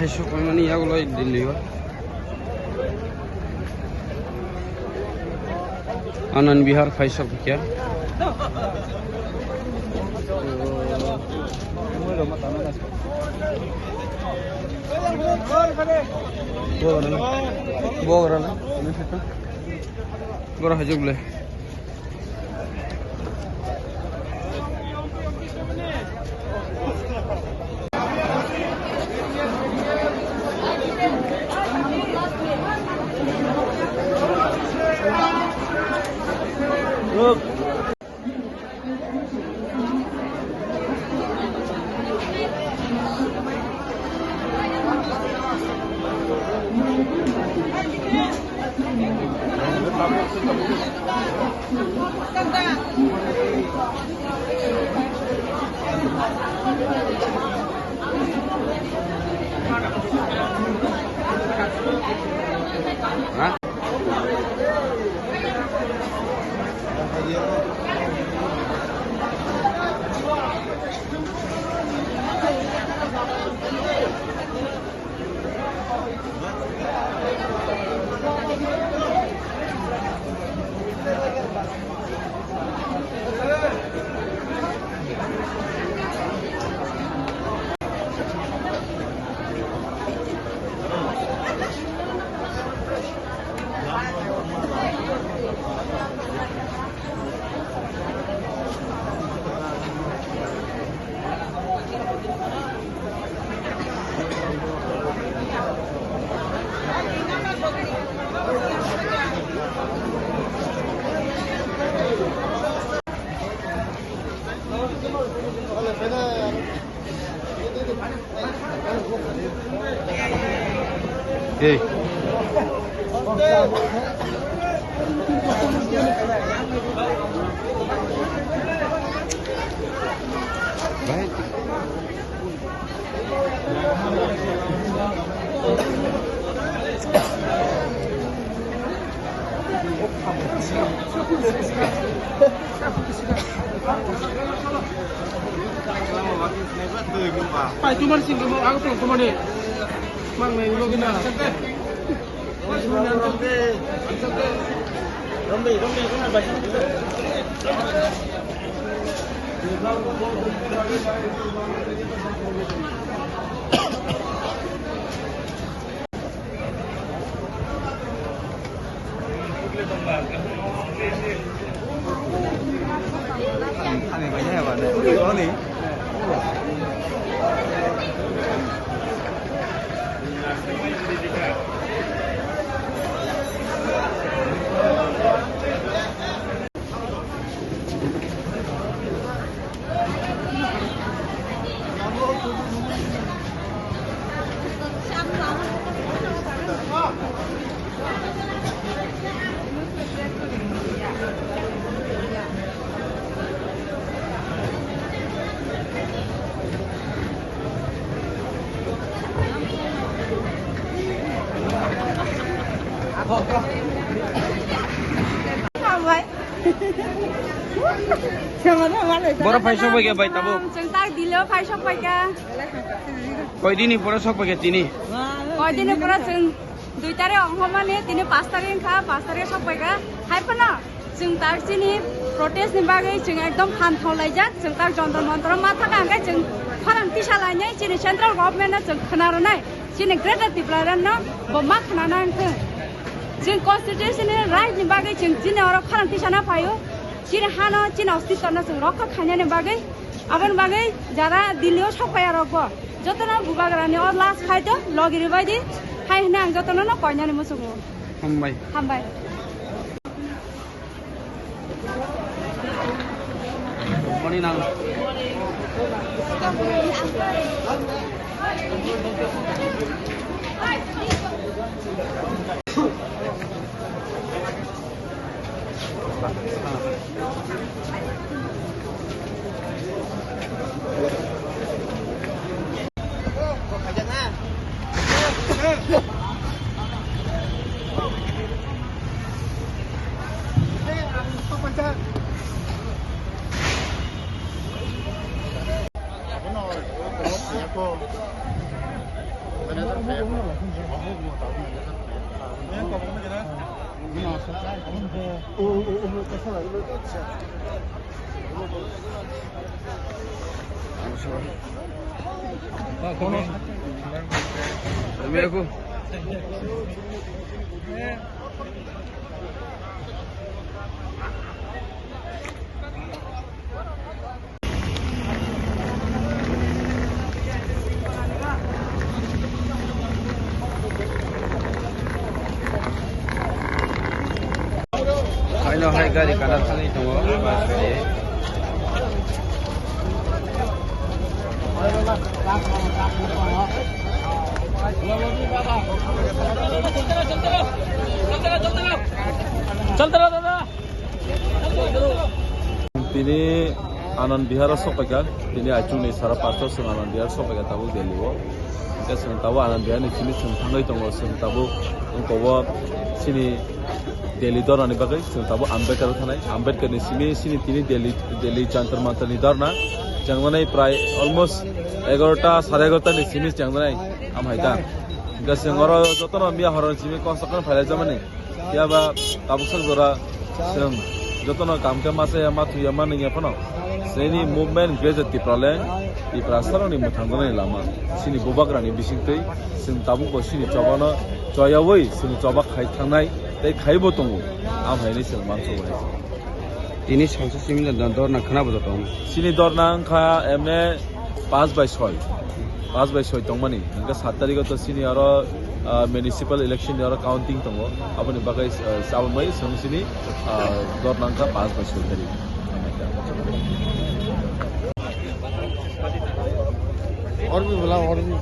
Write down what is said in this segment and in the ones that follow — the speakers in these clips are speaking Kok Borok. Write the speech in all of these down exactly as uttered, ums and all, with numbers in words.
Hai sok mani yagulo Delhi o. Anand Vihar phai sok kya? Bogra na. Bogra hajok le. Hey. Pai tumar sing mo ang tong tumani. Mang nai logi na. Boro phai sok bai khe bai tabuk. Chwng tak Delhi o phai sok bai kha. Koi din ni pore sok bai kha tini? Koi din ni pore chwng dui tarik ongkhormani, tini panch tarik wngkha, panch tarik sok bai kha. Hai phano chwng tak chini protest ni bagwi chwng ekdom phan thong laijak. Chwng tak Jantar Mantar o ma thangkha, hwnkhe chwng khorang tisa lainai, chini central government no chwng khna rwnai. Chini Greater Tipraland no bo ma khna nang thung. Chwng constitution ni right ni bagwi chwng chini oro khorang tisana phaio. Chini hano, chini ostitto no chwng rokha khainani bagwi, aboni bagwi jara Delhi o sok phaiya rok bo jotono bubagra ni o last khai to logi rwbai di, hai hwnwi ang jotono no koinani muchungo. Hambai. Hambai. Mani nang. Haino hai gari kana thangwi tongo. Tini Anand Vihar o sok paikha, tini aichukni sara pastor chwng Anand Vihar sok paikha tabuk Delhi o. Hwnkhe chwng tabuk Anand Vihar ni simi chwng thangwi tongo, chwng tabuk wngkha o chini Delhi dorna ni bagwi chwng tabuk Ambedkar o thanai. Ambedkar ni simi chini tini Delhi, Delhi Jantar Mantar ni dorna chengmani prai almost egarota, sare egarota ni simi chengmani amhaita. Hwnkhe chwng oro jotono miya horo ni simi kok sakno phailai jamani. Phiya ba tabuk sak jora chwng jotono kam khe ma chaya, ma thuya, ma nungya phano chini movement Greater Tipraland, Tiprasarokni mwthangjaknai lama, chini bubagrani bisingtwi chwng tabukbo chini chobano choyawi chwng choba khai thangnai tei khaibo tongo. Am haino chwng mansugo hai. Tini salsa simi da dorna khwnabo da tong. Chini dorna wngkha emne paanch bai soi. Paanch bai soi tongmani. Hwnkhe saat tarikh o to chini aro, ah, municipal election ni aro counting tongo. Aboni bagwi, ah, chabwi chwng chini, ah, dorna wngkha paanch bai soi tarikh. Orbi bula, orbi.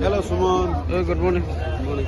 Hello, Suman. Hey, good morning. Good morning.